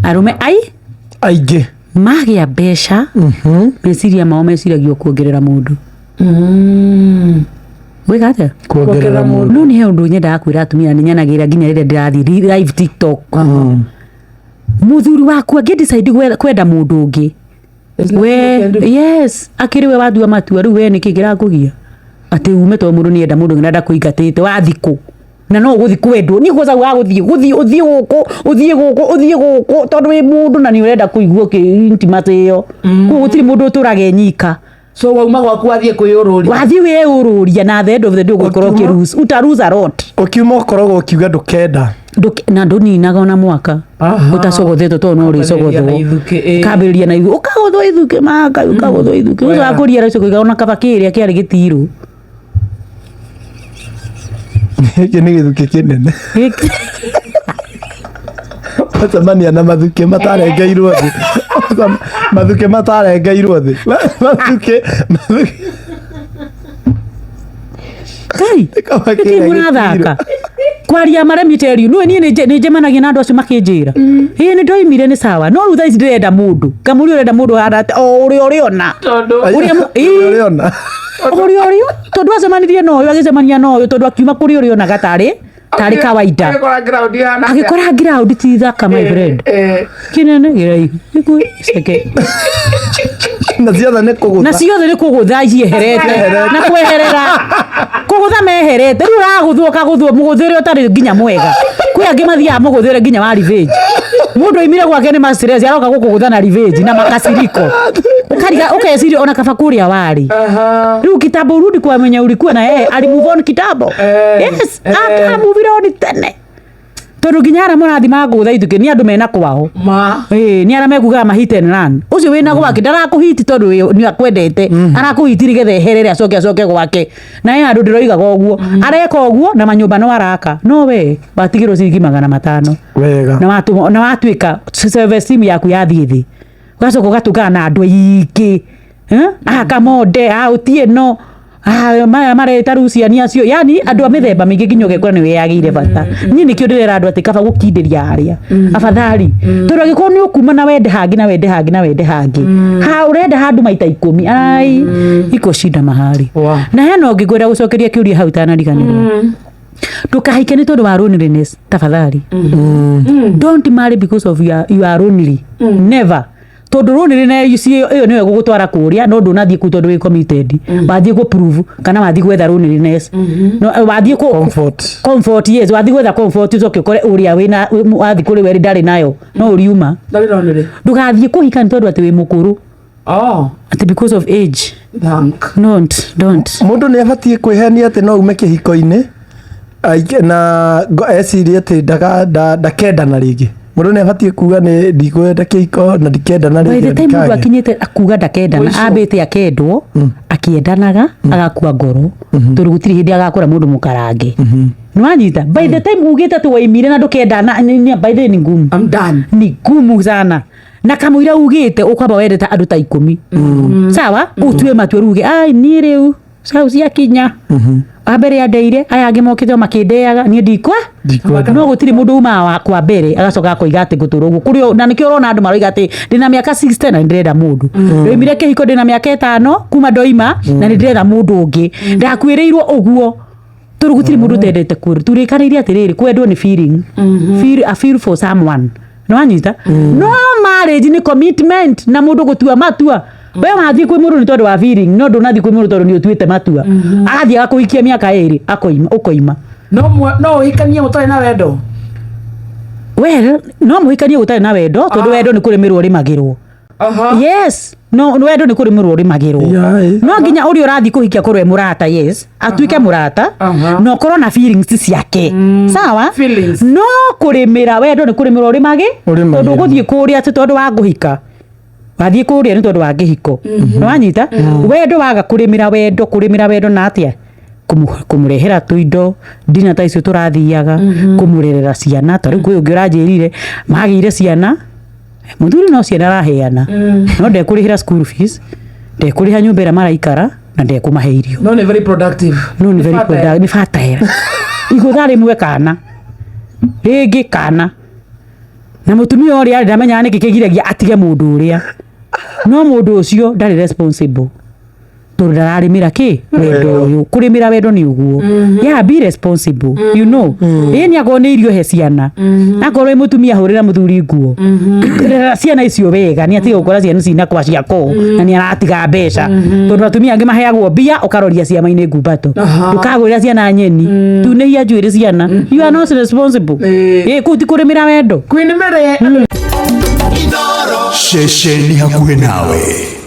Arũme ai Aingĩ. Magĩa mbeca, meciria mao meciragio kuongerera mũndũ. Gwĩka atĩa? Kuongerera mũndũ. No nĩ he ũndũ nyendaga kwĩra atumia, nĩ nyanagĩra nginya rĩrĩa ndĩrathiĩ live TikTok. Mũthuri waku angĩ decide kwenda mũndũ ũngĩ, There's nothing we you can do. Yes, akĩrĩ we watua matua rĩu, we nĩkĩ kĩrakũgia atĩ ume tondũ mũndũ nĩenda mũndũ ũngĩ na ndakũingatĩte? Wathi kũ na no ũgũthiĩ kwendwo niĩ kwanza wa gũthiĩ gũthiĩ ũthiĩ gũkũ, ũthiĩ gũkũ, ũthiĩ gũkũ, tondũ wĩ mũndũ na nĩ ũrenda kũigua intimacy ĩyo. Koguo gũtirĩ mũndũ ũtũraga e nyika. So wauma gwaku wathiĩ kwĩyũrũria. Wathiĩ wĩyũrũria na the end of the day ũgũkorwo ũkĩ uta lose a lot. Ũkiuma ũkoragwo ũkiuga ndũkenda. Na ndũninaga ona mwaka ũtacogothetwo, tondũ no Kwambĩrĩria na ũrĩcogothwo. ithukĩ, ĩ. Kambĩrĩria na ithukĩ, ũkagũthwo ithukĩ maka, ũkagũthwo ithukĩ. Wega. Ũcoka kũria ũcio kũiga ona kaba kĩrĩa kĩarĩ gĩtirũ. Gĩkĩ nĩ gĩthukĩ kĩnene. Wacemania na mathukĩ matarengeirwo thĩ. Mathukĩ matarengeirwo thĩ. Mathukĩ mathukĩ. Ngai. Kaba nĩkĩ kĩrĩa mũrathaka kwaria maremiterio nĩwe? Niĩ nĩ njemanagia na andũ acio makĩnjĩra, ĩĩ, nĩ ndoimire, nĩ sawa, no rĩu thaa ici ndĩrenda mũndũ. Ngamũria, ũrenda mũndũ hana atĩa? O ũrĩa ũrĩona. Tondũ Ũrĩa ĩĩ. Ũrĩona. Ũrĩa ũrĩa, tondũ acemanirie na ũyũ, agĩcemania na ũyũ, tondũ akiuma kũrĩ ũrĩa onaga tarĩ kawaida. Agĩkora ground ihana atĩa? Agĩkora ground ti thaka, my friend. Kĩnene, kĩraihu, gĩkuhĩ, gĩceke. Na ciothe nĩ kũgũtha. Na ciothe nĩ kũgũtha cieherete na kweherera kũgũtha meherete. Rĩu ũragũthwo, ũkagũthwo mũgũthĩre ũtarĩ nginya mwega. Kwĩ angĩ mathiaga mũgũthĩre nginya wa revenge. Mũndũ oimire gwake nĩ ma stress, aroka gũkũgũtha na revenge na makasiriko, ũkariga ũkeciria ona kaba kũrĩa warĩ. Rĩu kitambo urudi kwa mwenye ulikuwa na yeye, ali move on kitambo. Yes, aka move on tene, tondũ nginya arĩa mũrathi magũtha ithukĩ nĩ andũ mena kwao. Ma. Ĩĩ, nĩ arĩa mekugaga ma hit and run. Ũcio wĩna gwake ndarakũhiti tondũ nĩ akwendete, arakũhiti nĩgetha eherere, acoke gwake. Na he handũ ndĩroigaga ũguo areka ũguo na manyũmba no araka, no we watigĩrwo ciringi 500. Wega. Na na watuĩka self esteem yaku yathiĩ thĩ, ũgacoka ũgatũngana na andũ aingĩ. Eh? Ah, kamonde, ah, Otieno, ah, maya mareta Luciani acio, yani andũ a mĩthemba mĩingĩ, nginya ũgekora nĩ wĩyagĩire bata. Niĩ nĩkĩo ndĩrera andũ atĩ kaba gũkindĩria harĩa afadhali, tondũ angĩkorwo nĩ ũkuma na wende hangĩ na wende hangĩ na wende hangĩ, ha ũrenda handũ maita 10, ai, iko shida mahali. Na hena ũngĩ ngwenda gũcokeria kĩũria hau itanariganĩrwo. Ndũkahike nĩ tondũ wa loneliness, tafadhali. Don't marry because of you are lonely, never, tondũ loneliness ĩyo nĩyo ĩgũgũtwara kũrĩa, no ndũnathiĩ kũu tondũ wĩ committed. Wathiĩ gũ prove kana wathiĩ gwetha loneliness, no wathiĩ kũ Comfort. Comfort, yes, wathiĩ gwetha comfort, ũcoke ũkore ũrĩa wĩna wathiĩ kũrĩ we ndarĩ nayo, no ũriuma. Ndarĩ lonely. Ndũgathiĩ kũhika nĩ tondũ atĩ wĩ mũkũrũ, atĩ because of age. Thank. Don't. Mũndũ nĩ abatiĩ kwĩhenia atĩ no ume kĩhiko-inĩ na ecirie atĩ ndakendana rĩngĩ? Mũndũ nĩ abatiĩ kuga nĩ ndikwenda kĩhiko na ndikendana By rĩngĩ the na time mũndũ ndikagĩa? akinyĩte akuga ndakendana, Mũico. ambĩte akendwo akĩendanaga, agakua ngoro, tondũ gũtirĩ hĩndĩ agakora mũndũ mũkarange. Nĩwanyita? By the time ugĩte atĩ waimire na ndũkendana, by the way, ni ngumu. I'm done. Ni ngumu sana, na kamũira ugĩte ũkwamba wendete andũ ta 10, sawa, ũtue matua rĩu uge, ai, niĩ rĩu cau ciakinya wa mbere andeire, aya angĩ mokĩte o makĩndeaga, niĩ ndikwa. Ndikwenda. No gũtirĩ mũndũ umaga wa kwa mbere agacoka akoiga atĩ ngũtũra ũguo kũrĩ na nĩkĩo ũrona andũ maroiga atĩ ndĩna mĩaka 60 na nĩndĩrenda mũndũ, ndoimire kĩhiko ndĩna mĩaka 5 kuma ndoima na nĩndĩretha mũndũ ũngĩ. Ndakuĩrĩirwo ũguo tondũ gũtirĩ mũndũ ũtendete kwĩrwo. Turĩkanĩire atĩrĩrĩ, kwendwo nĩ feeling, feel, a feel for someone, nĩwanyita? No marriage nĩ commitment na mũndũ gũtua matua. We wathiĩ kwĩ mũndũ nĩ tondũ wa feeling, no ndũnathiĩ kwĩ mũndũ tondũ nĩ ũtuĩte matua. Agathiĩ agakũhikia mĩaka 2, akoima, ũkoima. No no ũhikanie mũtarĩ na wendo? Well, no mũhikanie gũtarĩ na wendo, tondũ wendo nĩ kũrĩmĩrwo ũrĩmagĩrwo. Yes, no wendo nĩ kũrĩmĩrwo ũrĩmagĩrwo. No nginya ũrĩa ũrathiĩ kũhikia korwo e mũrata, yes, atuĩke mũrata na ũkorwo na feelings ciake, sawa? Feelings. No kũrĩmĩra wendo nĩ kũrĩmĩrwo ũrĩmagĩ. Ũrĩmagĩrwo. Tondũ ũgũthiĩ kũrĩa atĩ tondũ wa ngũhika, wathiĩ kũrĩa nĩ tondũ wa kĩhiko, nĩwanyita? Wendo waga kũrĩmĩra wendo, kũrĩmĩra wendo na atĩa? Kũmũrehera tũindo ndina ta icio tũrathiaga, kũmũrerera ciana. Ta rĩu kwĩ ũngĩ ũranjĩrire magĩire ciana, mũthuri no ciana araheana, no ndekũrĩhĩra school fees, ndekũrĩha nyũmba ĩrĩa maraikara, na ndekũmahe irio. No nĩ very productive. No nĩ very Fertile. productive, nĩ fertile. Igũtha rĩmwe kana rĩngĩ kana. Na mũtumia ũrĩa arĩ ndamenyaga nĩkĩ kĩgiragia atige mũndũ ũrĩa, no mũndũ ũcio ndarĩ responsible tondũ ndararĩmĩra kĩ wendo ũyũ. Kũrĩmĩra wendo nĩ ũguo, yeah, be responsible. Ĩĩ, nĩ akorwo nĩ irio he ciana, akorwo wĩ mũtumia hũrĩra mũthuri nguo, rera ciana icio wega, nĩ atige gũkora ciana cina kwa ciako na nĩ aratiga mbeca, tondũ atumia angĩ maheagwo mbia ũkaroria ciama-inĩ ngumbato. Ndũkagũrĩra ciana nyeni, tunĩhia njuĩrĩ ciana, you are not responsible. Ĩĩ, kũu ti kũrĩmĩra wendo. Queen Mary. Ceceni hakuhĩ nawe.